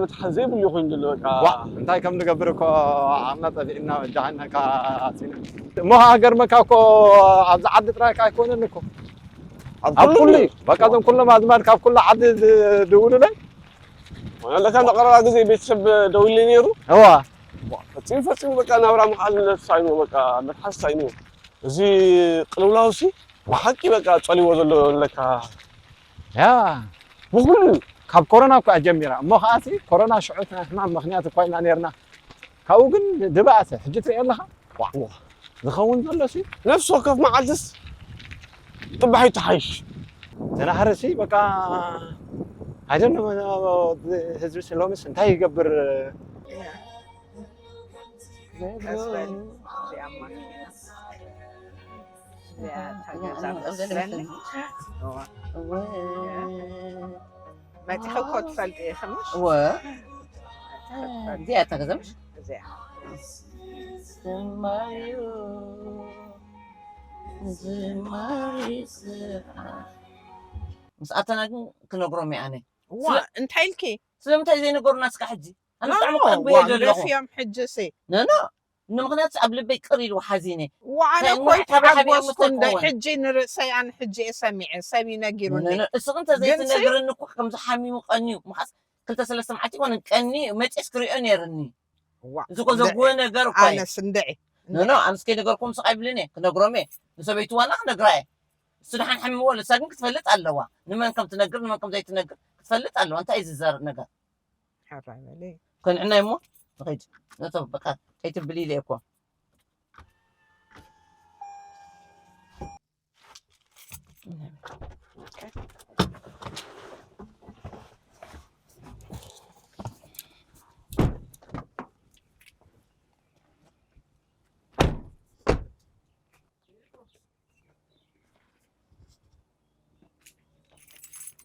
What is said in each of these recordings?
መትሓዚ ዘይብሉ ኮይኑ ዘሎ በቃ። ዋ እንታይ ከም ንገብር እኮ ዓቕና ጠፊእና ወጃሃና ካፂና። እሞ ሃገር መካ እኮ ኣብዚ ዓዲ ጥራይ እኮ ኣይኮነን እኮ ኣብ ኣብ ኩሉ ኩሉ እዩ። በቃ እዞም ኩሎም ኣዝማድ ካብ ኩሉ ዓዲ ዝድውሉለይ ኣለካ እንዳ ቀረባ ግዜ ቤተሰብ ደውሉ ነይሩ። እዋ ፈፂሙ ፈፂሙ በቃ ናብራ መዓልነት ተሳኢኑ በቃ መትሓዚ ተሳኢኑ። እዚ ቅልውላው ሲ ብሓቂ በቃ ፀሊዎ ዘሎ ኣለካ ያ ብኩሉ እዩ። ካብ ኮሮና እኮ እያ ጀሚራ። እሞ ከዓሲ ኮሮና ሽዑ ናይ ሕማም ምኽንያት እኳ ኢና ነርና። ካብኡ ግን ድባእሰ ሕጂ ትሪኦ ኣለኻ። ዋዕ ዋዕ ዝኸውን ዘሎ ሲ ነፍሲ ወከፍ መዓልትስ ጥባሕ ይተሓይሽ። ተናህርሲ በቃ ኣይደን ህዝቢ ሲ ሎምስ እንታይ ይገብር ቀስ በል። እዚኣ ማኪና። እዚኣ እታ ገዛ መስለኒ። እዋ። መፂኺ እኮ ትፈልጢ ኢኺ ምሽ? እወ እዚኣ እታ ገዛ ምሽ እዚኣ። ዝማዩ ዝማዩ ስርሓ ምስ ኣተና ግን ክነግሮም እየ ኣነ ዋ እንታይ ኢልኪ ስለምንታይ ዘይነገሩና እስካ ሕጂ ኣነ ብጣዕሚ እኮ ዋ ኣንብየ ዘለኹ ገፊዮም ሕጂ ሲ ነኖ ንምክንያቱ ኣብ ልበይ ቅር ኢልዎ ሓዚነ ዋዓነ ናይ እኮ ሞት ሓበ ሓበ ኣይተሓጎስኩ እንደ ምስተኮወን። ሕጂ ንርእሰይ ኣነ ሕጂ እየ ሰሚዐ ሰብ እዩ ነጊሩኒ እስኺ እንተዘይትነግርኒ እኮ ከምዚ ሓሚሙ ቀንዩ ምኻስ ክልተ ሰለስተ መዓልቲ ይኮነ ቀኒ መፅስ ክሪኦ ነይርኒ ዋ እዚ እኮ ዘጉወ ነገር እኮ እዩ ኣነስ እንድዒ ኖኖ ኣነስ ከይነገርኩም ስቕ ኣይብልን እየ ክነግሮም እየ ንሰበይቱ ዋላ ክነግራ እየ እሱ ደሓን ሓሚምዎ ንሳ ግን ክትፈልጥ ኣለዋ ንመን ከም ትነግር ንመን ከም ዘይትነግር ክትፈልጥ ኣለዋ እንታይ እዩ ዝዛረብ ነገር ሕራይ በሊ ከንዕናይ እሞ ንኸይድ ነቶ በቃ ከይትብል ኢለ እኮ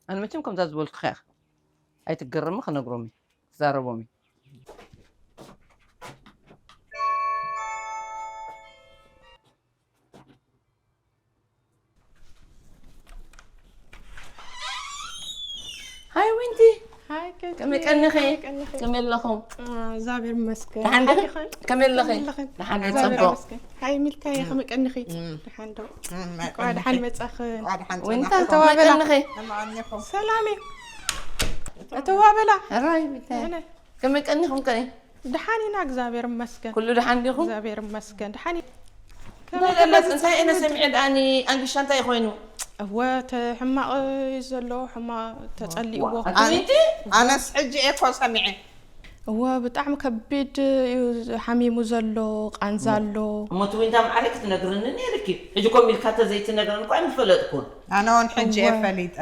ኣነ መቸም ከምዛ ዝበልኩ ከያ ኣይትገረሚ ክነግሮም እዩ ክዛረቦም እዩ ሃይ ዊንቲ ሃይ ኬቲ፣ ከመይ ቀኒኺ ከመይ ቀኒኺ? ከመይ ኣለኹም አ፣ እግዚኣብሔር ይመስገን። ደሓን ዲኺ ሓይልኸ? ከመይ ኣለኺ ከመይ ኣለኺ? ደሓን እግዚኣብሔር ፅቡቕ ይመስገን። ሃይ ሚልካየ ከመይ ቀኒኺ? ደሓን ዶ? እንኳዕ ደሓን መጻኺ። ዊንታ እተዋበላ። ከመይ ቀኒኺ ሰላም እዩ። እተዋበላ። ሕራይ ሚልካየ እነ ከመይ ቀኒኹም ከ ደሓን ኢና እግዚኣብሔር ይመስገን። ኩሉ ደሓን ዲኹም እግዚኣብሔር ይመስገን። ደሓን እዩ። እንታይ ደለስ እንታይ እነ ሰሚዐ ደኣኒ ኣንግሻ እንታይ ኮይኑ እወ ተ- ሕማቕ እዩ ዘሎ ሕማቕ ተጸሊእዎ ኣንቲ ዊንቲ ኣነስ ሕጂ እየ እኮ ሰሚዐ እወ ብጣዕሚ ከቢድ እዩ ሓሚሙ ዘሎ ቃንዛ ኣሎ እሞ እቲ ዊንታ ማዕረ ክትነግርኒ ነይርኪ ሕጂ ኮም ኢልካ ተዘይትነግረን እኳ ኣይምፈለጥኩን ኣነ እውን ሕጂ እየ ፈሊጠ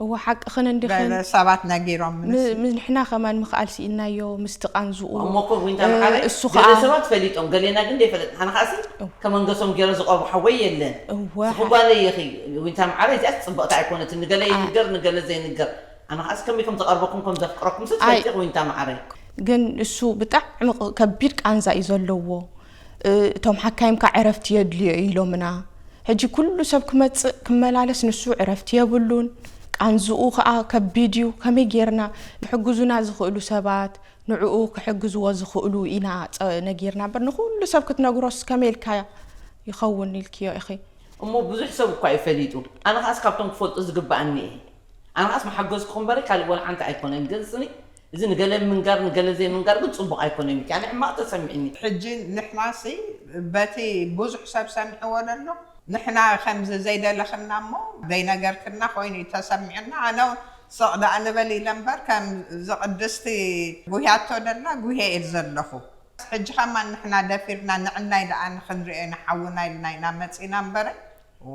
እወ ሓቅኽን እንዲኽን ገለ ሰባት ነጊሮም ም- ንሕና ከማን ምኽኣል ስኢናዮ ምስቲ ቃንዝኡ እሞ እኮ ዊንታ ማዕረ እሱ ገለ ከዓ ሰባት ፈሊጦም ገሌና ግን ዘይፈለጥ ኣነ ከዓሲ ከመንገሶም ገይረ ዝቐርቡ ሓወይ የለን እወ ስኹ ጓለይ ኢኺ ዊንታ ማዕረ እዚኣ ፅብቕቲ ኣይኮነትን ንገለ ይንገር ንገለ ዘይንገር ኣነ ከዓሲ ከመይ ከም ዘቐርበኩም ከም ዘፍቅረኩም ስ ኣይ- ትፈልጢ ዊንታ ማዕረ ግን እሱ ብጣዕሚ ቅ- ከቢድ ቃንዛ እዩ ዘለዎ እ፣ እቶም ሓካይም ከዓ ዕረፍቲ የድልዮ እዩ ኢሎምና ሕጂ ኩሉ ሰብ ክመፅእ ክመላለስ ንሱ ዕረፍቲ የብሉን ቃንዝኡ ከዓ ከቢድ እዩ ከመይ ጌርና ክሕግዙና ዝኽእሉ ሰባት ንዕኡ ክሕግዝዎ ዝኽእሉ ኢና ፀ- ነጊርና እምበር ንኩሉ ሰብ ክትነግሮስ ከመይ ኢልካ ይኸውን ኢልክዮ ኢኺ እሞ ብዙሕ ሰብ እኳ እዩ ፈሊጡ ኣነ ከዓስ ካብቶም ክፈልጡ ዝግብኣኒ እየ ኣነ ከዓስ መሓገዝኩ እምበረ ካልእ ወላ ሓንቲ ኣይኮነን ግን ስኒ እዚ ንገለ ምንጋር ንገለ ዘይምንጋር ግን ፅቡቕ ኣይኮነን ኢልኪ ኣነ ሕማቕ ተሰሚዕኒ ሕጂ ንሕናሲ በቲ ብዙሕ ሰብ ሰሚዕዎ ዘሎ ንሕና ከምዚ ዘይደለኽና እሞ ዘይነገርክና ኮይኑ እዩ ተሰሚዑና ኣነ እውን ስቕ ደኣ ንበል ኢለ እምበር ከም ዝቕድስቲ ጉህያቶ ደላ ጉህየ እየ ዘለኹ ሕጂ ከማን ንሕና ደፊርና ንዕናይ ደኣ ንክንሪኦ ኢና ሓውና ኢልና ኢና መፂና እምበረ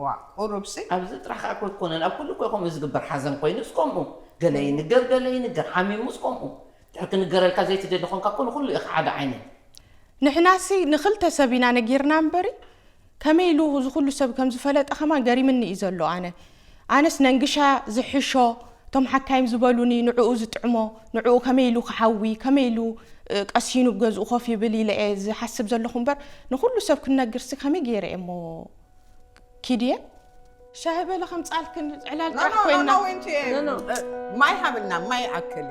ዋ ቁሩብሲ ኣብዚ ጥራሕ ከዓ እኮ ኣይኮነን ኣብ ኩሉ እኮ ከምኡ ዝግበር ሓዘን ኮይኑስ ከምኡ ገለ ይንገር ገለ ይንገር ሓሚሙስ ከምኡ ድሕር ክንገረልካ ዘይትደሊ ኮንካ እኮ ንኩሉ ኢኻ ሓደ ዓይነት ንሕናሲ ንክልተ ሰብ ኢና ነጊርና እምበሪ ከመይ ኢሉ እዚ ኩሉ ሰብ ከም ዝፈለጠ ከማን ገሪምኒ እዩ ዘሎ ኣነ ኣነስ ነንግሻ ዝሕሾ እቶም ሓካይም ዝበሉኒ ንዕኡ ዝጥዕሞ ንዕኡ ከመይ ኢሉ ክሓዊ ከመይ ኢሉ እ፣ ቀሲኑ ገዝኡ ኮፍ ይብል ኢለ እየ ዝሓስብ ዘለኹ እምበር ንኩሉ ሰብ ክነግርሲ ከመይ ገይረ እየ እሞ ኪድየ ሻሂ በለ ከምጻልክን ዕላል ኖ ጥራሕ ኖ ኮይና። ኖ ወንቲ ማይ ሃብልና ማይ ኣክሊ።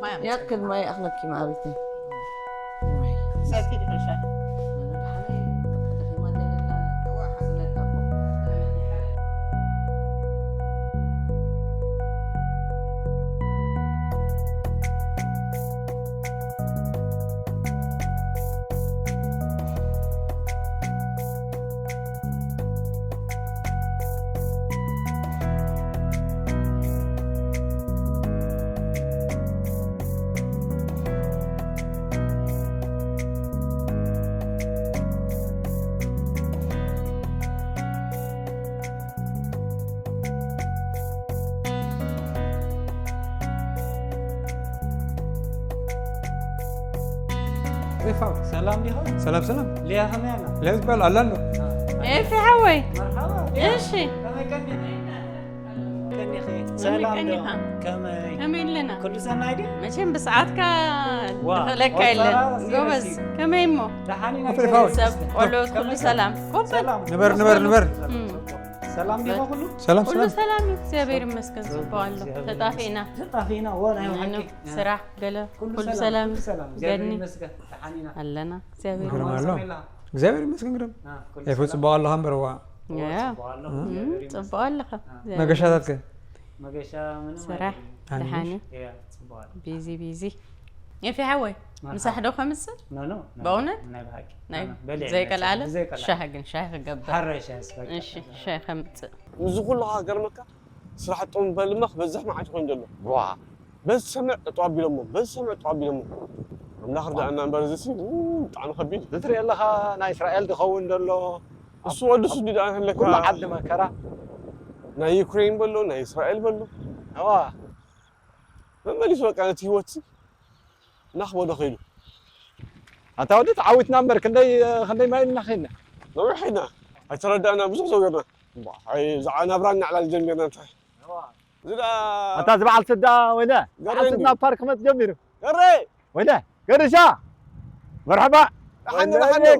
ማይ ኣምጽእ። ያክል ማይ ኣኽለኪ ማሪቲ። ሰቲ ድሕሻ። ሰላም ዲኻ? ሰላም ሰላም። ሊያ ከመይ ኣላ? ሊያ ዝበሃል ኣላ ኣሎ። ኤፊ ሓወይ። መርሓባ። እሺ። ከመይ ቀኒኺ? ሰላም ዶ? ቀኒኻ? ከመይ? ከመይ ኣለና? ኩሉ ሰናይ ድዩ? መቸም ብሰዓትካ ዋ፣ ክኽእለካ ዋ፣ የለን። ሰላም፣ ጎበዝ። ሰላም። ከመይ እሞ? ደሓን ኢና። ሰብ ቆልዑት ኩሉ ሰላም። ጎበዝ። ሰላም። ንበር ንበር ንበር። እም። ሰላም ዲኻ ኩሉ? ሰላም ኩሉ ሰላም። ሰላም እዩ፣ እግዚኣብሔር ይመስገን። ጽቡቅ ኣሎ። ተጣፊእና። ተጣፊእና፣ ዎ፣ ናይ ምንም ሓቂ። ስራሕ ገለ ኩሉ ኩሉ ሰላም፣ ሰላም። ኩሉ ሰላም። እግዚኣብሔር ገኒ ይመስገን። ደሓን ኢና። ኣለና፣ እግዚኣብሔር ግርም ይመስገን። ኣሎ። ከመይ ኣላ? እግዚኣብሔር ይመስገን ግርም። አ፣ ኩሉ ኤፉ ሰላም። ጽቡቕ ኣለኻ እምበር ዋ። ዎ፣ ያ። ጽቡቕ ኣሎ። እም፣ እግዚኣብሔር ይመስገን። ጽቡቕ ኣለኻ። አ። እግዚኣብሔር መገሻታትከ? መገሻ ምንም ስራሕ ኣይደልን። ደሓን እዩ። ያ፣ ጽቡቕ ኣሎ። ቢዚ ቢዚ። ኤፊ ሓወይ መርሓባ። ምሳሕ ዶ ከምጽእ? ኖ፣ ኖ፣ ኖ። በእውነት? ናይ ብሓቂ። ናይ ኖ፣ ኖ። በሊዐ ዘይቀልዓለ መጽእ፣ ዘይቀልዓለ። ሻሂ ግን ሻሂ ክገብር። ሓራይ ሻሂ ስበቃ። እሺ፣ ሻሂ ከምጽእ። እዚ ኩሉ ከዓ ገርመካ ስራሕ ጥሙን በልማ ክበዝሕ መዓት ኮይኑ ዘሎ። ዋ በዚ ሰምዕ ጠጠው ኣቢሎሞ በዚ ሰምዕ ጠጠው ኣቢሎሞ። ኣምላኽ ርዳእና እምበር እዚ ሲ ው፣ ብጣዕሚ ከቢድ እዩ። ዝትርኢ ኣለኻ ናይ እስራኤል ዝኸውን ዘሎ። እሱ ወዲ ሱዲ ደኣ ኣለካ። ኩሉ ዓዲ መከራ። ናይ ዩክሬን በሎ ናይ እስራኤል በሎ። ኣዋ መመሊሱ በቃ ነቲ ህይወት ሲ ናኽበዶ ኸይዱ። ኣታ ወዲ ተዓዊትና እምበር ክንደይ ክንደይ ማይ ኢልና ኸይድና። ነዊሕ ኸይድና። ኣይተረዳእና ብዙሕ ሰው ገርና። ኣይ ዛዓ ናብራ እናዕላል ጀሚርና እንታይ። እዚ ደኣ ኣታ እዚ በዓል ስዳ ወይለ በዓል ስዳ ፓርክ መት ጀሚሩ። ገሬ ወይለ ገርሻ መርሐባ። ደሓን ዶ፣ ደሓን ዶ?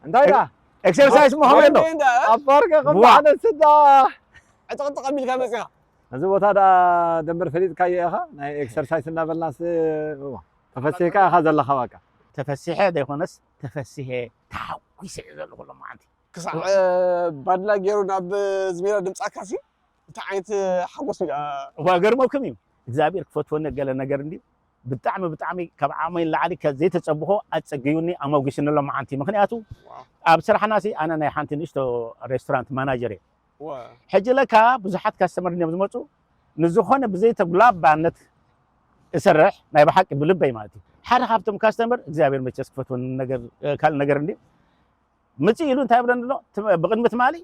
እንታይ ዳ ኤክሰርሳይስ መሆን ኣሎ። ኣብ ፓርክ ከም ሓደ ስዳ ዕጥቕጥቕ ኣቢልካ መፅኻ። እዚ ቦታ ዳ ደንበር ፈሊጥካዮ ኢኻ። ናይ ኤክሰርሳይስ እናበልናስ ተፈሲሕካ ኢኻ ዘለኻ። በቃ ተፈሲሐ ዘይኮነስ ተፈሲሐ ተሓጒሰ እየ ዘለኹ ሎማዓንቲ። ክሳዕ ባድላ ገይሩ ናብ ዝሜዳ ድምፃካ ሲ እንታይ ዓይነት ሓጎስ እዩ ደኣ? እዋ ገርመኩም እዩ እግዚኣብሔር ክፈትወኒ ገለ ነገር እንድዩ። ብጣዕሚ ብጣዕሚ ካብ ዓቕመይ ንላዕሊ ከ ዘይተፀብኾ ኣፀግዩኒ ኣመጒስኒ ሎማዓንቲ። ምክንያቱ ኣብ ስራሕና ሲ ኣነ ናይ ሓንቲ ንእሽቶ ሬስቶራንት ማናጀር እየ። ሕጂ ለካ ብዙሓት ካስተመር እዮም ዝመፁ። ንዝኾነ ብዘይተጉላባነት እሰርሕ ናይ ብሓቂ ብልበይ ማለት እዩ። ሓደ ካብቶም ካስተመር እግዚኣብሔር መቸስ ክፈትወኒ ነገር ካልእ ነገር እንድዩ ምፅእ ኢሉ እንታይ ይብለኒ ኣሎ? ብቕድሚ ትማሊ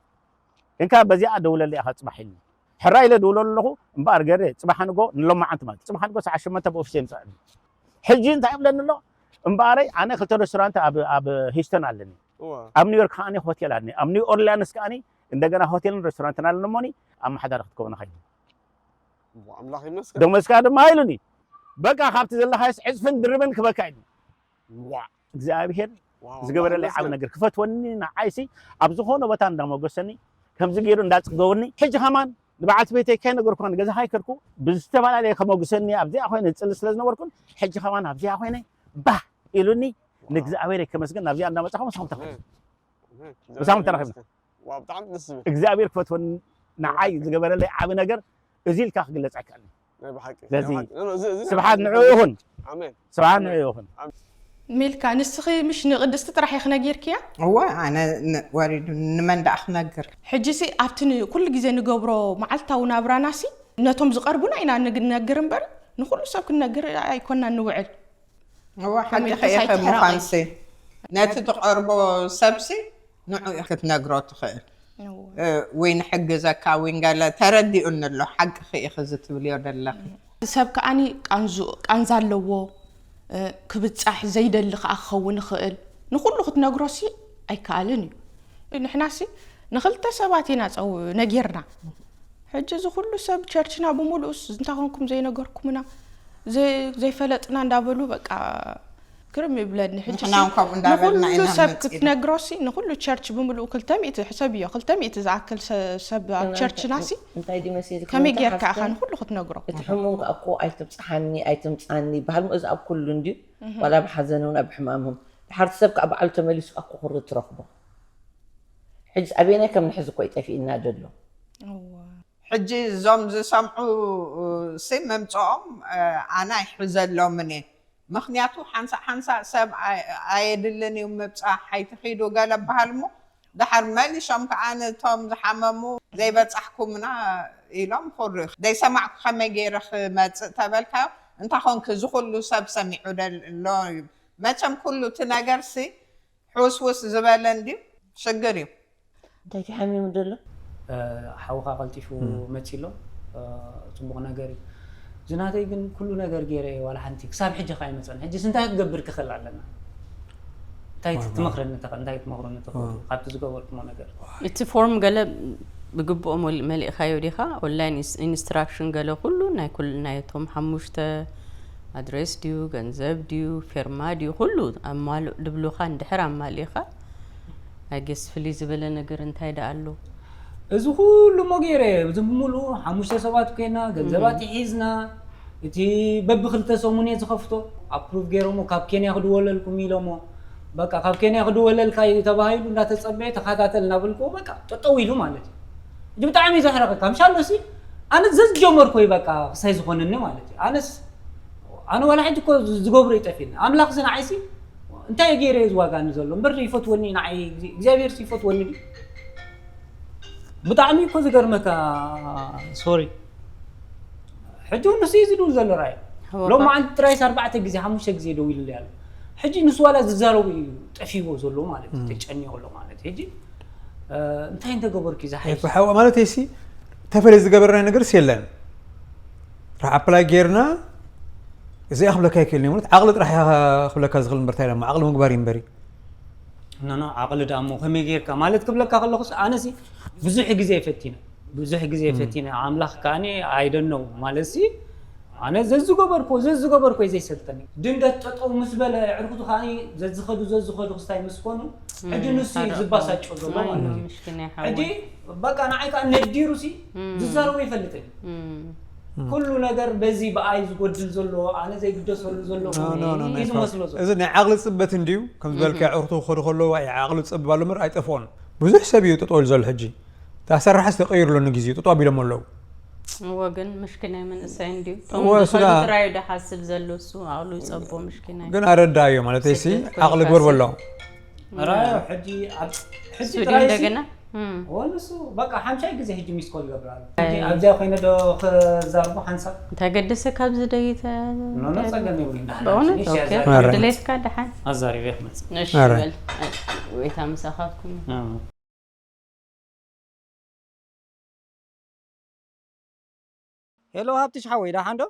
እንካ በዚኣ ደውለለይ ኢኻ ፅባሕ ኢልኒ። ሕራይ ኢለ ደውለሉ ኣለኹ እምበኣር ገሬ ፅባሕ ንጎ ንሎማዓንቲ ማለት እዩ። ፅባሕ ንጎ ሰዓት ሸሞንተ ብኦፊስ የምፅኣኒ። ሕጂ እንታይ ይብለኒ ኣሎ? እምበኣረይ ኣነ ክልተ ሬስቶራንት ኣብ ኣብ ሂውስተን ኣለኒ። ኣብ ኒውዮርክ ከዓኒ ሆቴል ኣለኒ። ኣብ ኒው ኦርሊያንስ ከዓኒ እንደገና ሆቴልን ሬስቶራንትን ኣለኒ እሞኒ ኣመሓዳሪ ክትከውን ኢኻ ኢሉ። ኣምላኽ ይመስገን። ደሞዝካ ድማ ኢሉኒ በቃ ካብቲ ዘለኻዮስ ዕፅፍን ድርብን ክበካ ኢሉ። እግዚኣብሔር ዝገበረለይ ዓብ ነገር ክፈትወኒ ንዓይሲ ኣብ ዝኾነ ቦታ እንዳመጎሰኒ ከምዚ ገይሩ እንዳፅገወኒ ሕጂ ከማን ንበዓልቲ ቤተይ ከይነገርኳ ንገዛ ከይከድኩ ብዝተፈላለየ ከመጉሰኒ ኣብዚኣ ኮይነ ዝፅሊ ስለ ዝነበርኩን ሕጂ ከማን ኣብዚኣ ኮይነ ባህ ኢሉኒ ንእግዚኣብሔር ከመስግን ናብዚኣ እንዳመፃኹ ምሳኹም ተረኺብና ምሳኹም ተረኺብና እግዚኣብሔር ክፈትወኒ ንዓይ ዝገበረለይ ዓብ ነገር እዚ ኢልካ ክግለፅ ኣይከኣልን። ስለዚ ስብሓት ንዕኡ ይኹን። ስብሓት ንዕኡ ይኹን። ሚልካ ንስኺ ምሽ ንቅድስቲ ጥራሕ ኢኺ ነጊርክያ? እወ ኣነ ወሪዱ ንመን ደኣ ክነግር? ሕጂ ሲ ኣብቲ ኩሉ ግዜ ንገብሮ መዓልታዊ ናብራና ሲ ነቶም ዝቀርቡና ኢና ንነግር እምበር ንኩሉ ሰብ ክንነግር ኣይኮናን ንውዕል። እወ ሓቂ ከይተ ምዃንሲ ነቲ ትቐርቦ ሰብሲ ንዑ ክትነግሮ ትኽእል ወይ ንሕግዘካ ወይ ገለ ተረዲኡኒ ኣሎ ሓቂ ክኢኺ እዚ ትብልዮ ዘለኺ ሰብ ከዓኒ ቃንዛ ኣለዎ ክብጻሕ ዘይደሊ ከኣ ክኸውን ይኽእል ንኹሉ ክትነግሮሲ ኣይከኣልን እዩ ንሕናሲ ንኽልተ ሰባት ኢና ነጊርና ሕጂ እዚ ኩሉ ሰብ ቸርችና ብምሉኡስ እንታይ ኮንኩም ዘይነገርኩምና ዘይፈለጥና እንዳበሉ በቃ ክርም ይብለኒ። ሕጂ ንሕና እውን ከምኡ እንዳበልና ኢና ንኹሉ ሰብ መፂና። ክትነግሮሲ፣ ንኹሉ ቸርች ብምሉኡ ክልተ ሚእቲ፣ ሕሰብዮ፣ ክልተ ሚእቲ ዝኣክል ሰ- ሰብ ኣብ ቸርችናሲ እንታይ ድዩ መሲልኩም ከመይ እንተ ጌርካ ኢኻ ሓፍተይ? ንኹሉ ክትነግሮ? እቲ ሕሙም ከኣ እኮ ኣይትብፅሓኒ ኣይትምፃኒ ይበሃል እሞ እዚ ኣብ ኩሉ እንድዩ። ዋላ ብሓዘን እውን ኣብ ሕማም እውን ድሓርቲ ሰብ ከኣ በዓሉ ተመሊሱ ከኣ እኮ ኩሩ ትረኽቦ። ሕጂ ኣበየናይ ከም ንሕዝ እኮ ይጠፊእና ደሎ። እዋ። ሕጂ እዞም ዝሰምዑ ሲ ምምፅኦም ኣነ ኣይሕዘሎምን እየ። ምክንያቱ ሓንሳእ ሓንሳእ ሰብ ኣይ- ኣየድልን እዩ ምብፃሕ ኣይትኺዱ ገለ በሃል እሞ ድሓር መሊሾም ከዓ ነቶም ዝሓመሙ ዘይበፃሕኩምና ኢሎም ኩሩ ዘይሰማዕኩ ከመይ ገይረ ክመፅእ ተበልካዮ እንታይ ኮንክ እዚ ኩሉ ሰብ ሰሚዑ ደሎ እዩ። መቸም ኩሉ እቲ ነገር ሲ ሕውስውስ ዝበለ እንድዩ ሽግር እዩ። እንታይ ተሓሚሙ ደሎ? ሓውኻ ቀልጢፉ መፂ ኣሎ። ፅቡቕ ነገር እዩ። ዝናተይ ግን ኩሉ ነገር ገይረ እየ ዋላ ሓንቲ ክሳብ ሕጂ ከ ኣይመፀን። ሕጂስ እንታይ ክገብር ክኽእል ኣለና? እንታይ ትመኽረኒ ትኽእል? እንታይ ክትመኽሩኒ ትኽእሉ ካብቲ ዝገበርኩሞ ነገር? እቲ ፎርም ገለ ብግብኦ መል- መሊእካዮ ዲኻ? ኦንላይን ኢንስ- ኢንስትራክሽን ገለ ኩሉ ናይ ኩል ናይቶም ሓሙሽተ ኣድሬስ ድዩ ገንዘብ ድዩ ፌርማ ድዩ ኩሉ ኣማልእ ድብሉኻ እንድሕር ኣማሊእኻ ኣጌስ ፍልይ ዝበለ ነገር እንታይ ደኣ ኣሎ? እዚ ኩሉ ሞ ገይረ እዚ ብምሉኡ ሓሙሽተ ሰባት ኮይና ገንዘባት ሒዝና እቲ በብክልተ ሰሙን እየ ዝኸፍቶ ኣፕሩቭ ገይሮሞ ካብ ኬንያ ክድወለልኩም ኢሎሞ በቃ ካብ ኬንያ ክድወለልካ እዩ ተባሂሉ እንዳተፀበየ ተኸታተል እናበልክዎ በቃ ጠጠው ኢሉ ማለት እዩ። እዚ ብጣዕሚ እዩ ዘሕረቐካ ምሻሎ ሲ ኣነ ዘዝጀመርኮ እዩ በቃ ክሳይ ዝኾነኒ ማለት እዩ። ኣነስ ኣነ ዋላ ሕጂ እኮ ዝገብሮ ይጠፊኒ ኣምላኽ ሲ ንዓይ ሲ እንታይ ገይረ እዩ ዝዋጋኒ ዘሎ እምበር ይፈትወኒ ንዓይ እግዚኣብሔር ሲ ይፈትወኒ ድዩ? ብጣዕሚ እኮ ዝገርመካ ሶሪ ሕጂ እውን ንሱ እዩ ዝድውል ዘሎ ራይ ሎም መዓልቲ ጥራይስ ኣርባዕተ ግዜ ሓሙሽተ ግዜ ደዊሉለይ ኣሎ። ሕጂ ንሱ ዋላ ዝዛረቡ እዩ ጠፊዎ ዘሎ ማለት እዩ ተጨኒቑ ኣሎ ማለት እዩ። ሕጂ እንታይ እንተገበርኩ እዩ ዝሓይሽ? ሓዋ ማለት ሲ ተፈለየ ዝገበርናዮ ነገርስ የለን። ራሕ ኣፕላይ ጌርና እዚኣ ክብለካ ይክእል ማለት ዓቕሊ ጥራሕ እያ ክብለካ ዝኽእል እምበር እንታይ ዓቕሊ ምግባር እዩ እምበሪ ኖኖ ዓቕሊ ደኣ እሞ ከመይ ጌርካ ማለት ክብለካ ከለኹስ ኣነሲ ብዙሕ ግዜ ፈቲነ ብዙሕ ግዜ ፈቲነ ኣምላኽ ከኣኒ ኣይደነው ማለትሲ ኣነ ዘዝገበርኮ ዘዝገበርኮ እዩ ዘይሰልጠኒ ድንገት ጠጠው ምስ በለ ዕርኩቱ ከኣኒ ዘዝኸዱ ዘዝኸዱ ክስታይ ምስ ኮኑ ሕጂ ንሱ እዩ ዝባሳጮ ዘሎ ማለት እዩ ምሽኪና ሕጂ ይሓወ በቃ ንዓይ ከዓ ነዲሩሲ ዝዛረቦ ይፈልጥን ኩሉ ነገር በዚ ብኣይ ዝጎድል ዘሎ ኣነ ዘይግደሰሉ ዘሎ እዩ ዝመስሎ ዘሎ እዚ ናይ ዓቕሊ ፅበት እንድዩ ከም ዝበልካ ዕርኩቱ ክኸዱ ከለዉ ዓቕሊ ፅብ ኣሎ ምር ኣይጠፍኦን ብዙሕ ሰብ እዩ ጠጠው ኢሉ ዘሎ ሕጂ ታሰርሓስ ተቀይሩ ኣሎ ንግዜኡ ጠጠው ኣቢሎም ኣለዉ እወ ግን ምሽኪናይ መንእሰይ እንድዩ እወ፣ እሱ ዳ- ጥራዩ ዳሓስብ ዘሎ እሱ ኣቕሉ ይፀቦ ምሽኪናይ ግን ኣረዳእዮ ማለት ሲ ስደት ዓቕሊ ኮይንካ ግበር ሲ- በሎ ራዮ ሕጂ ኣብ- ሕጂ ስዊድን ጥራይ ሲ- እንደገና እወ ንሱ በቃ ሓምሻይ ግዜ ሕጂ ሚስኮል ይገብር ኣሎ ሕጂ ኣብዚኣ ኮይነ ዶ ክዛርቦ ሓንሳብ እንታይ ገደሰ ካብዚ ደይተ ኖኖ ፀገም የብሉን በእውነት ንሽ ኦኬ ያዛርብ ድሌትካ ደሓን ኣዛሪበ ክመፅእ እሺ ኣረ። በል ወይታ ምሳኻትኩም ሄሎ ሃብትሽ ሓወይ ደሓን ዶ?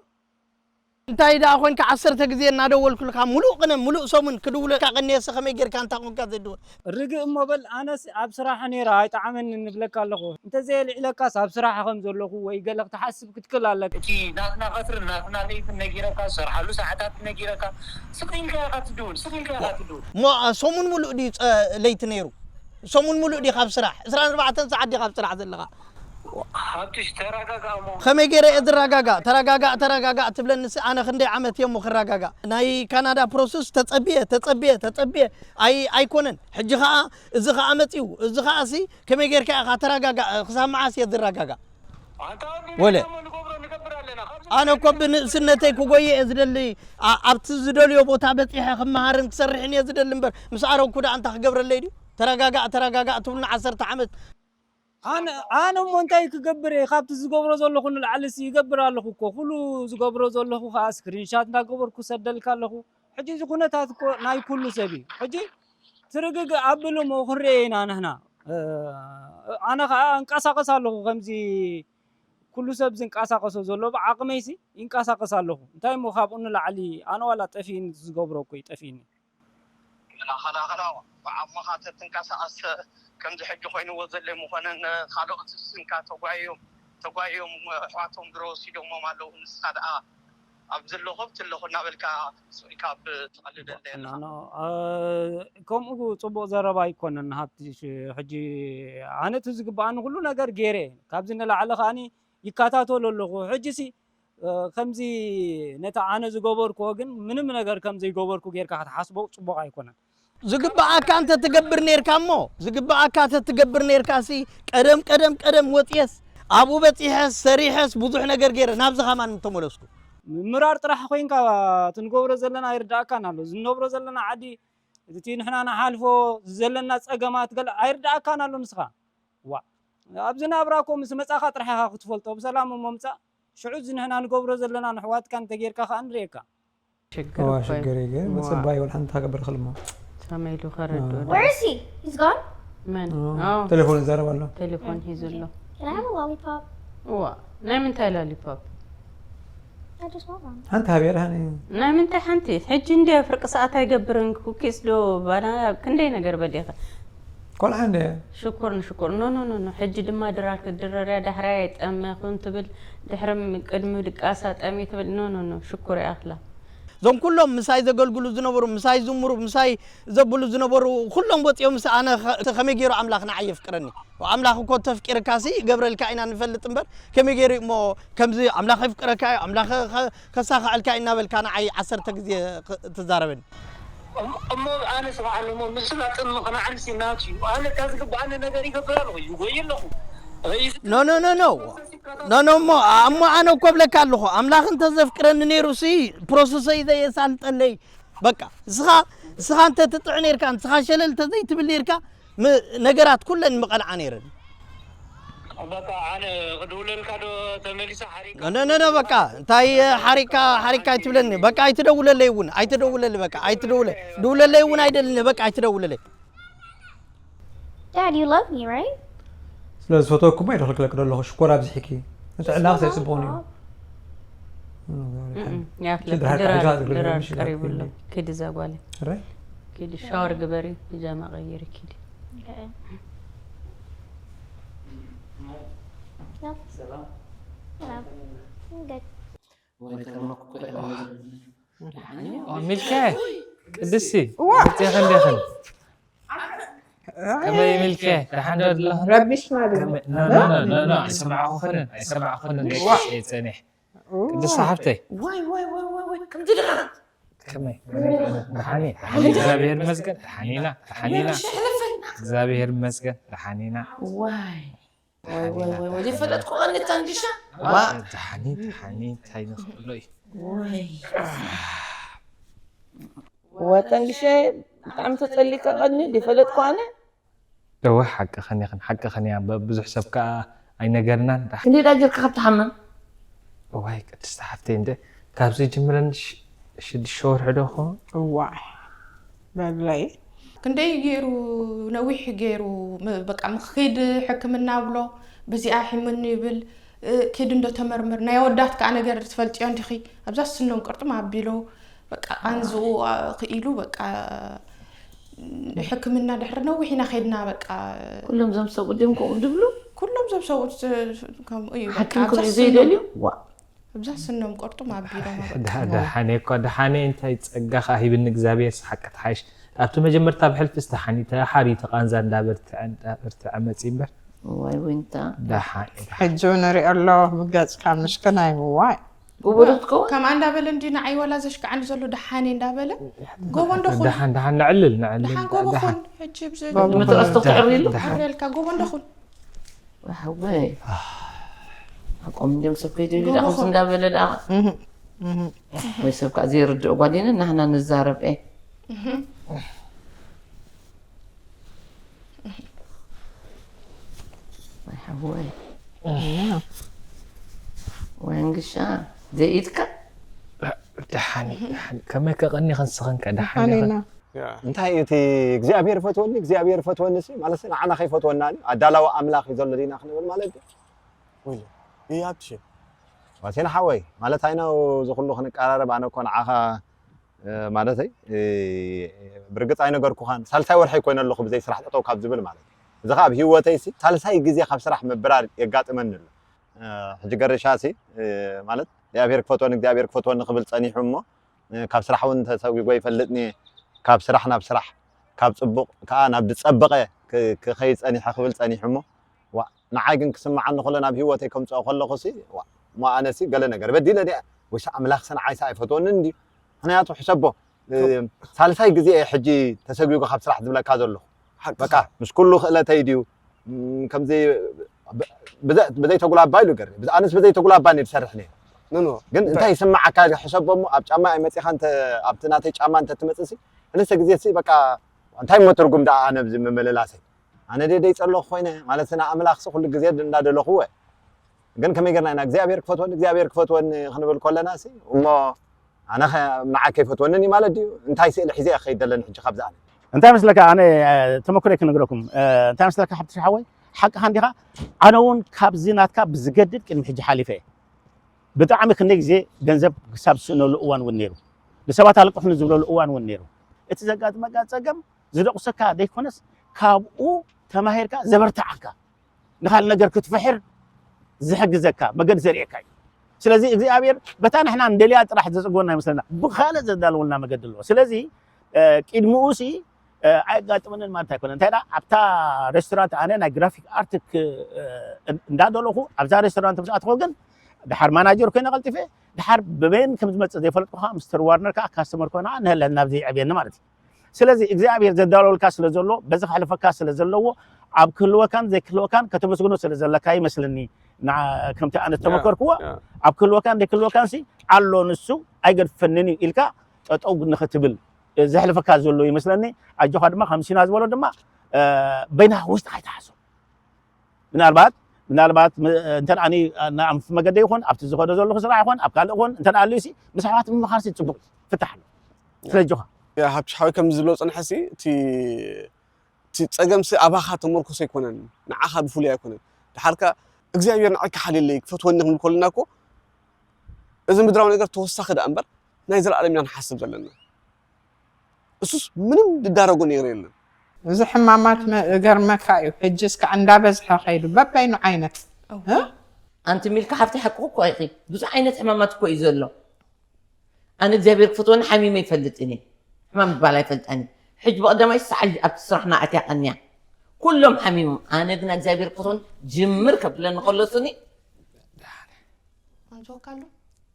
እንታይ ደኣ ኮንካ ዓሰርተ ግዜ እናደወልኩልካ ሙሉእ ቅነ ሙሉእ ሰሙን ክድውለካ ቀኒየሰ ከመይ ጌርካ እንታ ኮንካ ዘድወል ርግእ እሞ በል ኣነስ ኣብ ስራሕ ነይረ ኣይጠዓመኒ ንብለካ ኣለኹ እንተዘየልዒለካስ ኣብ ስራሕ ከም ዘለኹ ወይ ገለ ክትሓስብ ክትክእል ኣለካ። እቲ ናትና ቀትርን ናትና ለይትን ነጊረካ ዝሰርሓሉ ሰዓታት ነጊረካ ስቕ ኢልካ ኢኻ ትድውል ስቕ ኢልካ ኢኻ ትድውል። እሞ ሰሙን ሙሉእ ድዩ ጸ- ለይቲ ነይሩ ሰሙን ሙሉእ ድዩ ካብ ስራሕ ዕስራን ኣርባዕተን ሰዓት ድዩ ካብ ስራሕ ዘለኻ ሃብትሽ ተረጋጋእ እሞ ከመይ ገይረ እየ ዝረጋጋእ ተረጋጋእ ተረጋጋእ ትብለኒ ሲ ኣነ ክንደይ ዓመት እየ እሞ ክረጋጋእ ናይ ካናዳ ፕሮሰስ ተጸብየ ተጸብየ ተጸብየ ኣይ ኣይኮነን ሕጂ ኸኣ እዚ ኸኣ መጺኡ እዚ ኸኣ ሲ ከመይ ጌርካ ኢኻ ተረጋጋእ ክሳብ መዓስ እየ ዝረጋጋእ ወለ ኣነ እኮ ብንእስነተይ ክጎየ እየ ዝደሊ ኣ- ኣብቲ ዝደልዮ ቦታ በፂሐ ክመሃርን ክሰርሕን እየ ዝደሊ እምበር ምስ ኣረግኩ ደኣ እንታ ክገብረለይ ድዩ ተረጋጋእ ተረጋጋእ ትብሉና ዓሰርተ ዓመት ኣነ ኣነ እሞ እንታይ ክገብር እየ ካብቲ ዝገብሮ ዘለኹ ንላዕሊ ሲ ይገብር ኣለኹ እኮ ኩሉ ዝገብሮ ዘለኹ ከዓ ስክሪንሻት እንዳገበርኩ ሰደልካ ኣለኹ ሕጂ እዚ ኩነታት እኮ ናይ ኩሉ ሰብ እዩ ሕጂ ትርግግ ኣብልሞ ክንርኤ ኢና ንሕና ኣነ ከዓ እንቀሳቀስ ኣለኹ ከምዚ ኩሉ ሰብ ዝንቀሳቀሶ ዘሎ ብዓቅመይሲ ይንቀሳቀስ ኣለኹ እንታይ እሞ ካብኡ ንላዕሊ ኣነ ዋላ ጠፊእኒ ዝገብሮ እኮ እዩ ጠፊእኒ መኸላኸላ ብዓቕምኻ ተትንቀሳቐስ ከምዚ ሕጂ ኮይንዎ ዘሎ ምኾነን ካልኦት ስንካ ተጓዮም ተጓዮም ኣሕዋቶም ድሮ ወሲዶሞም ኣለዉ ንስኻ ደኣ ኣብ ዘለኹ ኣብቲ ኣለኹ እናበልካ ስቕ ኢልካ ኣብ ትቐልደለይ ኣለኻ። ኖ፣ ኖ፣ እ፣ ከምኡ ጽቡቕ ዘረባ ኣይኮነን ሃብቲ። ሽ-፣ ሕጂ ኣነ እቲ ዝግብኣኒ ኩሉ ነገር ገይረ እየ። ካብዚ ንላዕሊ ከኣኒ ይከታተሎ ኣለኹ። ሕጂሲ፣ እ፣ ከምዚ ነቲ ኣነ ዝገበርክዎ ግን ምንም ነገር ከም ዘይገበርኩ ጌርካ ክትሓስቦ ጽቡቕ ኣይኮነን። ዝግብኣካ እንተ ትገብር ነርካ እሞ፣ ዝግብኣካ እንተ ትገብር ነርካ ሲ፣ ቀደም፣ ቀደም፣ ቀደም ወጽየስ፣ ኣብኡ በጺሐስ፣ ሰሪሐስ፣ ብዙሕ ነገር ገይረ፣ ናብዚ ከማን ምተመለስኩ። ምምራር ጥራሕ ኮይንካ እቲ ንገብሮ ዘለና ኣይርዳእካን ኣሎ። ዝነብሮ ዘለና ዓዲ፣ እቲ ንሕና ንሓልፎ ዘለና ጸገማት ገለ ኣይርዳእካን ኣሎ ንስኻ። ዋ፣ ኣብዚ ናብራ እኮ ምስ መጻኻ ጥራሕ ኢኻ ክትፈልጦ። ብሰላም እሞ ምጻእ። ሽዑ እዚ ንሕና ንገብሮ ዘለና ንሕዋትካ እንተጌርካ ከኣ ንርእየካ። ሽግር እዋ እኮ እዩ። ሽግር እዩ ግን እዋ። ምፅባይ ወላ ሓንቲ ሃገበር ክልሞ ከመይ ኢሉ ከረድኡ እዋ። ዶ? Where is he? He's gone? መን እዋ። ኣዎ፣ ቴሌፎን ይዛረብ ኣሎ ቴሌፎን ሒዙ ኣሎ። Can I have a lollipop? እዋ ናይ ምንታይ ላሊፖፕ? I just want one. ሓንቲ ሃብያ ደሃኒ ናይ ምንታይ ሓንቲ? ሕጂ እንደ ፍርቂ ሰዓት ኣይገብርን። ኩኪስ ዶ ባና ክንደይ ነገር በሊኸ? ቆልዓ እንደ ሽኩር ንሽኩር። ኖ ኖ ኖ ኖ። ሕጂ ድማ ድራር ክትድረርያ ዳሕራይ ኣይጠመኹን ትብል። ድሕርም ቅድሚ ድቃሳ ጠሚ ትብል። ኖ ኖ ኖ። ሽኩር ይኣኽላ። እዞም ኩሎም ምሳይ ዘገልግሉ ዝነበሩ፣ ምሳይ ዝምሩ፣ ምሳይ ዘብሉ ዝነበሩ ኩሎም ወፂኦም ምስ ኣነ ኸ-፣ ከመይ ገይሩ ኣምላኽ ንዓይ የፍቅረኒ? ኣምላኽ እኮ ተፍቂርካ ሲ ይገብረልካ ኢና ንፈልጥ እምበር ከመይ ገይሩ እሞ ከምዚ ኣምላኽ የፍቅረካ እዩ፣ ኣምላኽ ኸ-፣ ከሳኽዐልካ እዩ እናበልካ ንዓይ ዓሰርተ ግዜ ክ-፣ ትዛረበኒ። እሞ- እሞ ኣነ ስምዓኒ እሞ ምስላ ጥሚ ክነዓልሲ ናት እዩ ኣነ እታ ዝግብኣኒ ነገር ይገብር ኣለኹ ይጎይ ኣለኹ ኖ ኖ ኖ ኖ ኖ ኖ እሞ እሞ ኣነ እኮ ብለካ ኣለኹ ኣምላኽ እንተዘፍቅረኒ ነይሩ ሲ ፕሮሰሰይ ዘየሳልጠለይ በቃ እስኻ እስኻ እንተ ትጥዕ ነርካ ንስኻ ሸለል ተዘይትብል ነርካ ም- ነገራት ኩለን ምቐልዓ ነይረን በቃ ኣነ ክድውለልካ ዶ ተመሊሰ ሓሪካ ኖ ኖ ኖ በቃ እንታይ ሓሪካ ሓሪካ ኣይትብለኒ በቃ ኣይትደውለለይ እውን ኣይትደውለለይ በቃ ኣይትደውለ ድውለለይ እውን ኣይደልን በቃ ኣይትደውለለይ Dad, you love me, right? ስለ ዝፈተወኩም እየ ክልክለክ ዘለኹ ሽኮር ኣብዚሕኪ ንጥዕና ክሰይ ፅቡቕ እዩ እም፣ ያፍለ ድራር ድራር ሓጃ ዝብል ድራር ምሽ ቀሪቡ ኣሎ። ይላክልኝ። ኪድ እዛ ጓለ ረ ኪድ ሻወር ግበሪ ፒጃማ ቀይሪ ኪድ። Okay. Yep. Hello. I'm good. ሚልከ ቅድስቲ መፅእኽን ዲኽን ከመይ ሚልከ ደሓን ዶ ኣለኽን ረቢሽ ማለት ከመይ- ኖ፣ ኖ፣ ኖ፣ ኖ፣ ኖ፣ ኣይሰማዕኹኽንን ኣይሰማዕኹኽንን ደቂ ኣንስትዮ ፀኒሕ ቅድስቲ ሓፍተይ ወይ ወይ ወይ ወይ ወይ ከምዚ ድኻ ከመይ ደሓን ኢና እግዚኣብሔር ይመስገን ደሓን ኢና ደሓን ኢና ሽሕልፈና እግዚኣብሔር ይመስገን ደሓን ኢና ዋይ ወይ ወይ ወይ ወይ ዘይፈለጥኩ ቀንታ እንግሻ ደሓኒ ደሓኒ እንታይ ንኽእሎ እዩ ወይ ወተንግሸ ብጣዕሚ ተጸሊቀ ቀኒ ዘይፈለጥኩ ኣነ እወ ሓቅኽን ኢኽን ሓቅኽን እያ ብ- ብዙሕ ሰብ ከዓ ኣይነገርናን ዳ- ክንደይ ዳ ጌርካ ካብ ትሓምም እዋይ ቅድስቲ ሓፍተይ እንደ ካብ ዝጅምረን ሽ- ሽዱሽተ ወርሒ ዶ ኾ እዋይ በለይ ክንደይ ገይሩ ነዊሕ ገይሩ ም- በቃ ምክድ ሕክምና ብሎ በዚኣ ሒምኒ ይብል እ፣ ኪድ እንዶ ተመርምር ናይ ኣወዳት ከዓ ነገር ትፈልጥዮ እንዲኺ ኣብዛ ስኖም ቅርጥም ኣቢሎ በቃ ቃንዝኡ ኣ፣ ክኢሉ በቃ ሕክምና ድሕሪ ነዊሕ ኢና ከይድና በቃ ኩሎም ዞም ሰብኡ ድዮም ከምኡ ድብሉ ኩሎም ዞም ሰብኡት ከምኡ እዩ በቃ ሓኪም ኣብዛ ክሪኡ ስኖም- ዘይደልዩ ዋ ኣብዛ ስኖም ቅርጥም ኣቢሎ ደሓ- ደሓነ እኳ ደሓነ እንታይ ፀጋኻ ሂብኒ እግዚኣብሔር ሓቂ ተሓይሽ ኣብቲ መጀመርታ ብሕልፊ ዝተሓኒተ ሓሪ ተቓንዛ እንዳበርትዐ እንዳበርትዐ መፂ እምበር ዋይ ወይንታ ደሓን ሕጂ ንሪኦ ኣሎ ብገፅካ ምሽክናይ ምዋይ ጎቦ ዶ ትኸውን ከምኣ እንዳበለ እንዲ ንዓይ ዋላ ዘሽክዓኒ ዘሎ ደሓነ እንዳበለ ጎቦ እንደኹን ደሓን ደሓን ንዕልል ንዕልል ደሓን ጎቦ ደሓን ኹን ሕጂ ብዘይ መተቐስቶ ክዕሪ ኢሉ ደሓን ዕርየልካ ጎቦ እንደኹን ወይ ሓቆም እንዲም ሰብ ከይደልዩ ጎቦ ዳኹስ ኹን እንዳበለ ዳ ወይ ሰብ ከዓ ዘይርድኦ ጓዲነ ናህና ንዛረብ ኤ ወይ ሓወይ ወይ እንግሻ ደኢትካ ደሓን ደሓን ከመይ ከቐኒ ክንስኽን ከ ደሓን ሓኒና እንታይ እቲ እግዚኣብሔር ፈትወኒ እግዚኣብሔር ፈትወኒ ሲ ማለት ንዓና ከይፈትወና ድዩ ኣዳላዊ ኣምላኽ እዩ ዘሎ ዲና ክንብል ማለት ድዩ ወይ እዩ ኣብቲ ሽም ዋሴን ሓወይ ማለት ኣይና እዚ ኩሉ ክንቀራረብ ኣነ እኮ ንዓኻ ማለተይ ብርግፅ ኣይነገርኩኻን ሳልሳይ ወርሒ ኮይነ ኣለኹ ብዘይ ስራሕ ጠጠው ካብ ዝብል ማለት እዚ ከዓ ኣብ ህይወተይ ሲ ሳልሳይ ግዜ ካብ ስራሕ ምብራር የጋጥመኒ ኣሎ ሕጂ ገርሻ ሲ ማለት እግዚኣብሔር ክፈትወኒ እግዚኣብሔር ክፈትወኒ ክብል ጸኒሑ እሞ ካብ ስራሕ እውን ተሰጒጎ ይፈልጥኒ ካብ ስራሕ ናብ ስራሕ ካብ ጽቡቕ ከዓ ናብ ዝጸበቐ ክኸይድ ጸኒሐ ክብል ጸኒሑ እሞ ንዓይ ግን ክስምዓኒ ከሎ ናብ ህይወተይ ከምፅኦ ከለኹ ሲ እሞ ኣነሲ ገለ ነገር በዲለ ዲ ወይስ ኣምላኽሲ ንዓይሲ ኣይፈትወንን እንዲ ምክንያቱ ሕሰቦ ሳልሳይ ግዜ እየ ሕጂ ተሰጒጉ ካብ ስራሕ ዝብለካ ዘለኹ በቃ ምስ ኩሉ ክእለተይ ድዩ ከምዚ ብዘይተጉላባ ኢሉ ገር ኣነስ ብዘይተጉላባ እየ ዝሰርሕ ነየ ግን እንታይ ይስምዓካ ሕሰቦ እሞ ኣብ ጫማ ኣይመፂኻ ኣብቲ ናተይ ጫማ እንተትመፅእ ሲ ክልተ ግዜ ሲ በቃ እንታይ እሞ ትርጉም ደኣ ኣነ ብዚ ምምልላሰይ ኣነ ደይ ጸለኹ ኮይነ ማለት ና ኣምላኽ ሲ ኩሉ ግዜ እንዳደለኹ እወ ግን ከመይ ገርና ኢና እግዚኣብሔር ክፈትወኒ እግዚኣብሔር ክፈትወኒ ክንብል ከለና ሲ እሞ ኣነ ንዓይ ከይፈትወንን እዩ ማለት ድዩ እንታይ ስእሊ ሒዘ እየ ክኸይድ ደለኒ ሕጂ ካብዚ ኣነ እንታይ መስለካ ኣነ ተመክሮይ ክነግረኩም እንታይ መስለካ ሓብቲ ሓወይ ሓቅኻ እንዲኻ ኣነ እውን ካብዚ ናትካ ብዝገድድ ቅድሚ ሕጂ ሓሊፈ እየ ብጣዕሚ ክንደይ ግዜ ገንዘብ ክሳብ ዝስእነሉ እዋን እውን ነይሩ ንሰባት ኣለቅሑኒ ዝብለሉ እዋን እውን ነይሩ እቲ ዘጋጥመካ ፀገም ዝደቑሰካ ዘይኮነስ ካብኡ ተማሂርካ ዘበርትዓካ ንካል ነገር ክትፍሕር ዝሕግዘካ መገዲ ዘርእየካ እዩ ስለዚ እግዚኣብሔር በታ ንሕና እንደልያ ጥራሕ ዘፅግወና ይመስለና ብካልእ ዘዳልወልና መገዲ ኣለዎ ስለዚ ቅድሚኡ ሲ ኣየጋጥመንን ማለት ኣይኮነ እንታይ ኣብታ ሬስቶራንት ኣነ ናይ ግራፊክ ኣርት እንዳደለኹ ኣብዛ ሬስቶራንት ምስ ኣትኮ ግን ድሓር ማናጀር ኮይነ ቀልጢፈ ድሓር ብበይን ከም ዝመፅእ ዘይፈለጥኩ ከዓ ምስተር ዋርነር ከዓ ካስተመር ኮይነ ከዓ ንህለን ናብ ዘይዕብየኒ ማለት እዩ ስለዚ እግዚኣብሔር ዘዳለወልካ ስለ ዘሎ በዚ ከሕልፈካ ስለ ዘለዎ ኣብ ክህልወካን ዘይክህልወካን ከተመስግኖ ስለ ዘለካ ይመስለኒ ከምቲ ኣነ ዝተመከርክዎ ኣብ ክህልወካን ዘይክህልወካን ሲ ኣሎ ንሱ ኣይገድፈንን እዩ ኢልካ ጠጠው ንክትብል ዘሕልፈካ ዘሎ ይመስለኒ ኣጆኻ ድማ ከም ሲና ዝበሎ ድማ በይና ውስጥካ ይትሓዞ ምናልባት ምናልባት እንተ ንኣምፍ መገደ ይኹን ኣብቲ ዝኸዶ ዘለኹ ስራሕ ይኹን ኣብ ካልእ ይኹን እንተ ኣልዩ ሲ ምስ ኣሕዋት ምምኻር ሲ ፅቡቅ ፍታሕ ኣሎ ስለጆኻ ያ ሃብቲ ሓወይ ከም ዝብሎ ፅንሐ ሲ እቲ እቲ ፀገም ሲ ኣባኻ ተመርኮሰ ኣይኮነን ንዓኻ ብፍሉይ ኣይኮነን ድሓርካ እግዚኣብሔር ንዓይ ክሓልየለይ ክፈትወኒ ክንብል ከለና እኮ እዚ ምድራዊ ነገር ተወሳኺ ደኣ እምበር ናይ ዘለኣለም ኢና ንሓስብ ዘለና እሱስ ምንም ዝዳረጎ ነገር የለን። እዚ ሕማማት እገርመካ እዩ ሕጂ እስከ እንዳበዝሐ ከይዱ በበይኑ ዓይነት ኣንቲ ሚልካ ሓፍቲ ሓቅኹ እኮ ኢኺ ብዙሕ ዓይነት ሕማማት እኮ እዩ ዘሎ ኣነ እግዚኣብሔር ክፈትወኒ ሓሚመ ይፈልጥን እየ ሕማም ዝበሃል ኣይፈልጠን እየ ሕጂ ብቐዳማይ ሰዓል ኣብቲ ስራሕና ኣትያ ቀንያ ኩሎም ሓሚሞም ኣነ ግና እግዚኣብሔር ክፈትወኒ ጅምር ከብለኒ ከሎ እሱኒ ኣምፅወካ ኣሎ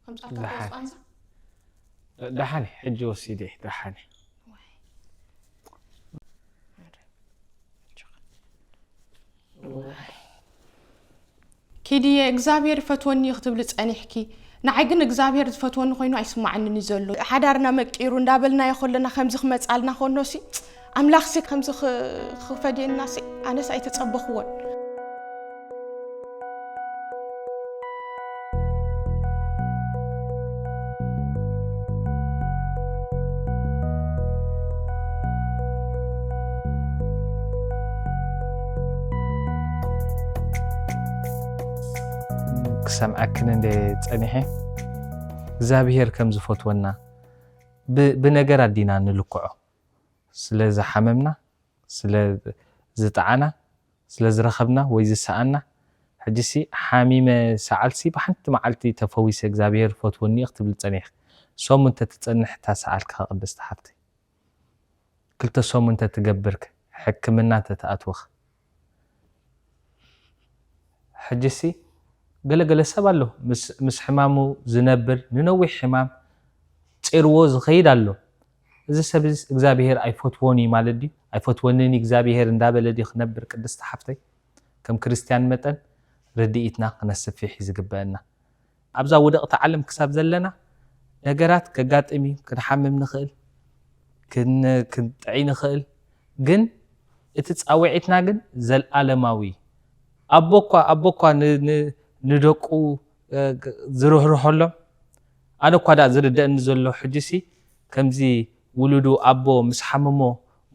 ከምፃልካ ደሓን። ቆስቋንሳ ደሓን ሕጂ ወሲደ ደሓን ኪድየ እግዚኣብሔር ይፈትወኒ እዩ ክትብሊ ጸኒሕኪ ንዓይ ግን እግዚኣብሔር ዝፈትወኒ ኮይኑ ኣይስማዓንን እዩ ዘሎ ሓዳርና መቂሩ እንዳበልናዮ ከለና ከምዚ ክመጻልና ከኖሲ ኣምላኽሲ ከምዚ ክፈድየናሲ ኣነስ ኣይተጸበኽዎን ክሰምዐክን እንደ ጸኒሐ እግዚኣብሔር ከም ዝፈትወና ብነገር ኣዲና ንልክዖ ስለ ዝሓመምና ስለ ዝጠዓና ስለ ዝረኸብና ወይ ዝሰኣና ሕጂሲ ሓሚመ ሰዓልሲ ብሓንቲ መዓልቲ ተፈዊሰ እግዚኣብሔር ፈትወኒ ክትብል ጸኒሕ ሶም እንተ ትጸንሕ እታ ሰዓልካ ቅድስቲ ሓፍተይ ክልተ ሶም እንተ ትገብርክ ሕክምና እንተ ትኣትወኽ ሕጂሲ ገለገለ ሰብ ኣሎ ምስ ሕማሙ ዝነብር ንነዊሕ ሕማም ፂርዎ ዝኸይድ ኣሎ እዚ ሰብ እግዚኣብሄር ኣይፈትዎን እዩ ማለት ድዩ ኣይፈትወንን እግዚኣብሄር እንዳበለ ድዩ ክነብር ቅድስቲ ሓፍተይ ከም ክርስትያን መጠን ርድኢትና ክነስፊሕ እዩ ዝግበአና ኣብዛ ውድቕቲ ዓለም ክሳብ ዘለና ነገራት ከጋጥም እዩ ክንሓምም ንኽእል ክንጥዒ ንኽእል ግን እቲ ፃውዒትና ግን ዘልኣለማዊ እዩ ኣቦ እኳ ኣቦ እኳ ንደቁ ዝርህርሀሎም ኣነ እኳ ዳ ዝርደአኒ ዘሎ ሕጂሲ ከምዚ ውሉዱ ኣቦ ምስ ሓመሞ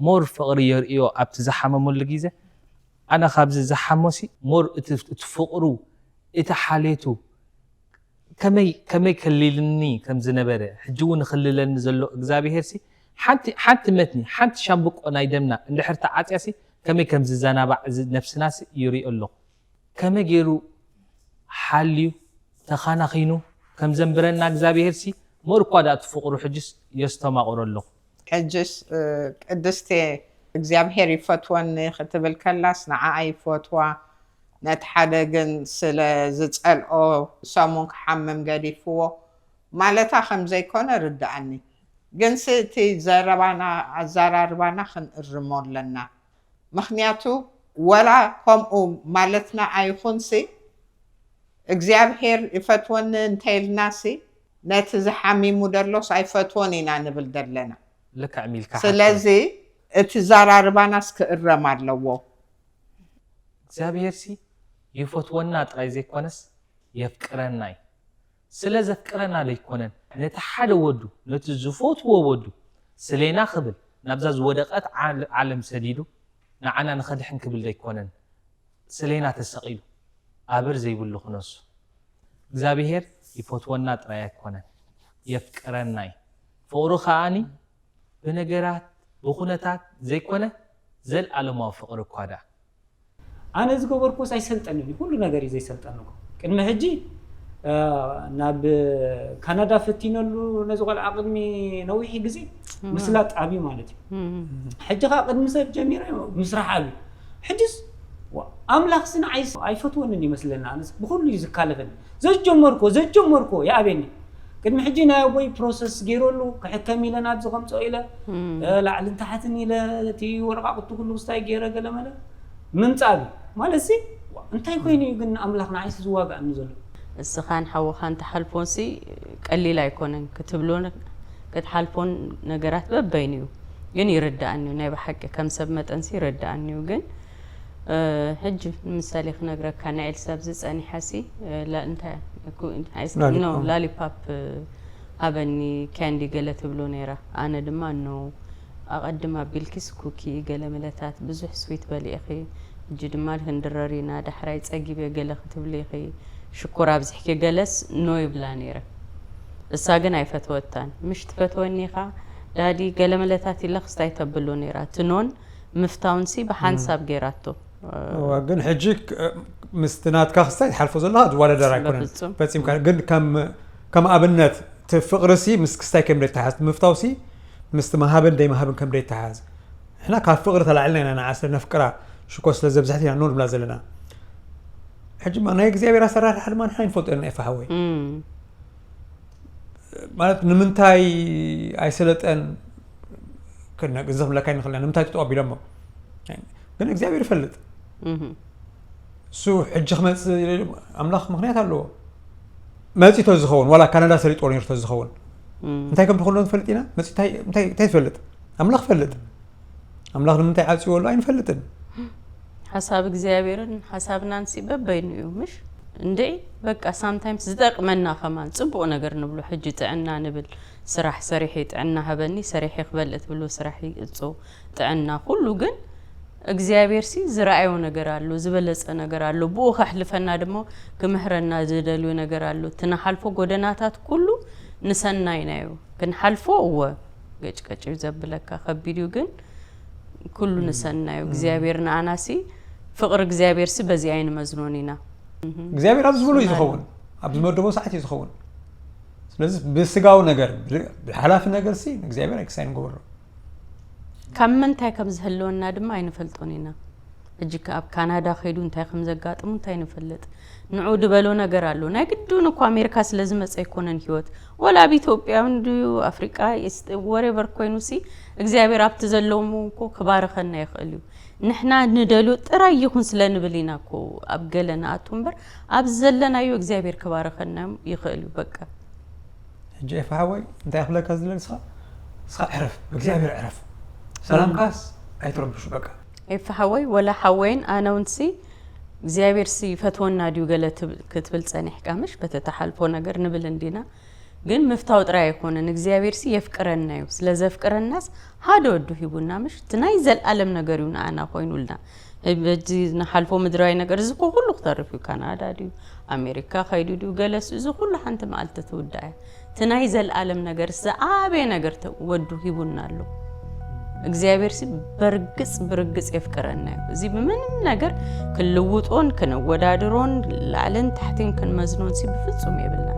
ሞር ፍቕሪ የርእዮ ኣብቲ ዝሓመመሉ ግዜ ኣነ ካብዚ ዝሓሞሲ ሞር እቲ ፍቕሩ እቲ ሓሌቱ ከመይ ከመይ ከሊልኒ ከም ዝነበረ ሕጂ እውን ይኸልለኒ ዘሎ እግዚኣብሄርሲ ሓንቲ ሓንቲ መትኒ ሓንቲ ሻምብቆ ናይ ደምና እንድሕር ተዓፅያሲ ከመይ ከም ዝዘናባዕ እዚ ነፍስናሲ ይሪኦ ኣለኹ ከመይ ገይሩ ሓልዩ ተኻናኺኑ ከም ዘንብረና እግዚኣብሄር ሲ መርኳ ዳኣ እቲ ፍቕሩ ሕጅስ የስተማቕሮ ኣለኹ። ሕጅስ ቅድስቲ እግዚኣብሄር ይፈትወኒ ክትብል ከላስ ንዓኣ ይፈትዋ፣ ነቲ ሓደ ግን ስለ ዝጸልኦ ሰሙን ክሓምም ገዲፍዎ ማለታ ከም ዘይኮነ ርድኣኒ። ግንሲ እቲ ዘረባና ኣዘራርባና ክንእርሞ ኣለና። ምኽንያቱ ወላ ከምኡ ማለትና ኣይኹንሲ እግዚኣብሄር ይፈትወኒ እንተይልናሲ ነቲ ዝሓሚሙ ደሎስ ኣይፈትዎን ኢና ንብል ዘለና። ልክዕ ሚልካ ስለዚ እቲ ዘራርባናስ ክእረም ኣለዎ። እግዚኣብሄርሲ ይፈትወና ጥራይ ዘይኮነስ የፍቅረና እዩ። ስለ ዘፍቅረና ዘይኮነን ነቲ ሓደ ወዱ ነቲ ዝፈትዎ ወዱ ስሌና ክብል ናብዛ ዝወደቐት ዓል- ዓለም ሰዲዱ ንዓና ንኸድሕን ክብል ዘይኮነን ስሌና ተሰቒሉ ኣበር ዘይብሉ ክነሱ እግዚኣብሄር ይፈትወና ጥራይ ኣይኮነን የፍቅረና እዩ። ፍቕሩ ከኣኒ ብነገራት ብኹነታት ዘይኮነ ዘልኣለማዊ ፍቕሪ እኳ ደኣ ኣነ ዝገበርኩስ ኣይሰልጠንን እዩ፣ ኩሉ ነገር እዩ ዘይሰልጠንኩ። ቅድሚ ሕጂ ናብ ካናዳ ፈቲነሉ ነዚ ቆልዓ ቅድሚ ነዊሕ ግዜ ምስላጥ ኣብዩ ማለት እዩ። ሕጂ ከዓ ቅድሚ ሰብ ጀሚረ ምስራሕ ኣብዩ። ሕጅስ ኣምላኽሲ ንዓይ ኣይፈትወንን ይመስለና። ኣነስ ብኩሉ እዩ ዝካለፈኒ። ዘጀመርኮ ዘጀመርኮ ይኣበኒ። ቅድሚ ሕጂ ናይ ኣቦይ ፕሮሰስ ገይረሉ ክሕከም ኢለ ናብዚ ከምፅኦ ኢለ ላዕልን ታሕትን ኢለ እቲ ወረቃቅቲ ኩሉ ክስታይ ገይረ ገለመለ ምምፃእ ማለት ሲ እንታይ ኮይኑ እዩ ግን ኣምላኽ ንዓይስ ዝዋጋእኒ ዘሎ? እስኻን ሓውኻን ትሓልፎን ሲ ቀሊል ኣይኮነን ክትብሎ ክትሓልፎን ነገራት በበይኑ እዩ። ግን ይርዳእኒ እዩ ናይ ብሓቂ ከም ሰብ መጠን ሲ ይርዳእኒ እዩ። ግን ሕጂ ንምሳሌ ክነግረካ ንኤልሳ ኣብዚ ፀኒሓ ሲ እንታይ ላሊፓፕ ሃበኒ ካንዲ ገለ ትብሎ ነይራ። ኣነ ድማ ኖ ኣቐድም ኣቢልኪስ ኩኪ ገለ ምለታት ብዙሕ ስዊት በሊእኺ ሕጂ ድማ ክንድረር ኢና ዳሕራይ ጸጊበ ገለ ክትብሊ ኢኺ ሽኮር ኣብዚሕኪ ገለስ ኖ ይብላ ነይረ። እሳ ግን ኣይፈትወታን። ምሽ ትፈትወኒ ኢኻ ዳዲ ገለ ምለታት ኢላ ክስታይ ተብሎ ነይራ። እቲ ኖን ምፍታውንሲ ብሓንሳብ ገይራቶ። እዋ፣ ግን ሕጂ ክ- ምስቲ ናትካ ክስታይ ትሓልፎ ዘለኻ ዝዋዳደር ኣይኮነን። በፍጹም። ፈጺምካ ግን ከም ከም ኣብነት እቲ ፍቕርሲ ምስ ክስታይ ከም ደይተሓዝ ምፍታውሲ ምስቲ መሃብን ደይመሃብን ከም ደይተሓዝ ንሕና ካብ ፍቕሪ ተላዕልና ኢና ንዓ ስለ ነፍቅራ ሽኮ ስለ ዘብዝሕት ኢና ኖ ንብላ ዘለና። ሕጂ ማ ናይ እግዚኣብሔር ኣሰራርሓ ድማ ንሕና ይንፈልጦ ኢና ኤፋ ሓወይ። እም፣ ማለት ንምንታይ ኣይሰለጠን ክነግዝኽ ምለካ ይንኽልና ንምንታይ ተጠቐቢሎሞ ግን እግዚኣብሔር ይፈልጥ እም፣ እሱ ሕጂ ክመፅእ ኣምላኽ ምክንያት ኣለዎ መፂቶ ዝኸውን ዋላ ካናዳ ሰሊጥዎ ነይሩ ተዝኸውን እም። እንታይ ከም ትኽእሎ ንፈልጥ ኢና መፂ እንታይ እንታይ እንታይ ትፈልጥ ኣምላኽ ፈልጥ ኣምላኽ ንምንታይ ዓፅዎ ኣሎ ኣይንፈልጥን ሓሳብ እግዚኣብሔርን ሓሳብ ናንሲ በበይኑ እዩ ምሽ እንደ በቃ ሳምታይምስ ዝጠቅመና ከማን ፅቡቅ ነገር ንብሎ ሕጂ ጥዕና ንብል ስራሕ ሰሪሐ ጥዕና ሃበኒ ሰሪሐ ክበልእ ትብሎ ስራሕ ይእጾ ጥዕና ኩሉ ግን እግዚኣብሔር ሲ ዝረኣዮ ነገር ኣሎ ዝበለፀ ነገር ኣሎ ብኡ ከሕልፈና ድማ ክምህረና ዝደልዮ ነገር ኣሎ እቲ ንሓልፎ ጎደናታት ኩሉ ንሰናይና እዩ ክንሓልፎ እወ ገጭቀጭ እዩ ዘብለካ ከቢድ እዩ ግን ኩሉ ንሰናዩ እግዚኣብሔር ንኣናሲ ፍቕሪ እግዚኣብሔር ሲ በዚ ኣይንመዝኖን ኢና እግዚኣብሔር ኣብ ዝበሎ እዩ ዝኸውን ኣብ ዝመደቦ ሰዓት እዩ ዝኸውን ስለዚ ብስጋዊ ነገር ብሓላፊ ነገር ሲ እግዚኣብሔር ኣይክሳይ ንገብሮ ካብ ምንታይ ከም ዝህልወና ድማ ኣይንፈልጦን ኢና ሕጂ ከ ኣብ ካናዳ ከይዱ እንታይ ከም ዘጋጥሙ እንታይ ንፈልጥ ንዑ ድበሎ ነገር ኣሎ ናይ ግድን እኮ ኣሜሪካ ስለ ዝመፀ ኣይኮነን ህይወት ወላ ኣብ ኢትዮጵያ ድዩ ኣፍሪቃ ወሬቨር ኮይኑ ሲ እግዚኣብሔር ኣብቲ ዘለዎም እኮ ክባርኸና ይኽእል እዩ ንሕና ንደልዮ ጥራይ ይኹን ስለ ንብል ኢና እኮ ኣብ ገለ ንኣቱ እምበር ኣብ ዘለናዮ እግዚኣብሔር ክባርኸና ይኽእል እዩ በቃ ሕጂ ኤፋ ሓወይ እንታይ ክብለካ ዝለ ንስኻ ንስኻ ዕረፍ ብእግዚኣብሔር ዕረፍ ሰላምካስ ኣይትረብሹ በቃ ኤፋ ሓወይ ወላ ሓወይን ኣነ እውን ሲ እግዚኣብሔር ሲ ይፈትወና ድዩ ገለ ክትብል ፀኒሕካ ምሽ በተተሓልፎ ነገር ንብል እንዲና ግን ምፍታው ጥራይ ኣይኮነን እግዚኣብሔር ሲ የፍቅረና እዩ ስለ ዘፍቅረናስ ሓደ ወዱ ሂቡና ምሽ እቲ ናይ ዘልኣለም ነገር እዩ ንኣና ኮይኑልና በዚ ንሓልፎ ምድራዊ ነገር እዚ እኮ ኩሉ ክተርፍ እዩ ካናዳ ድዩ ኣሜሪካ ከይዱ ድዩ ገለስ እዚ ኩሉ ሓንቲ መዓልቲ ትውዳእ እያ እቲ ናይ ዘልኣለም ነገር ዝዓበየ ነገር ወዱ ሂቡና ኣሎ እግዚኣብሔር ሲ በርግፅ ብርግፅ የፍቅረና እዩ እዚ ብምንም ነገር ክንልውጦን ክንወዳድሮን ላዕልን ታሕትን ክንመዝኖን ሲ ብፍፁም የብልና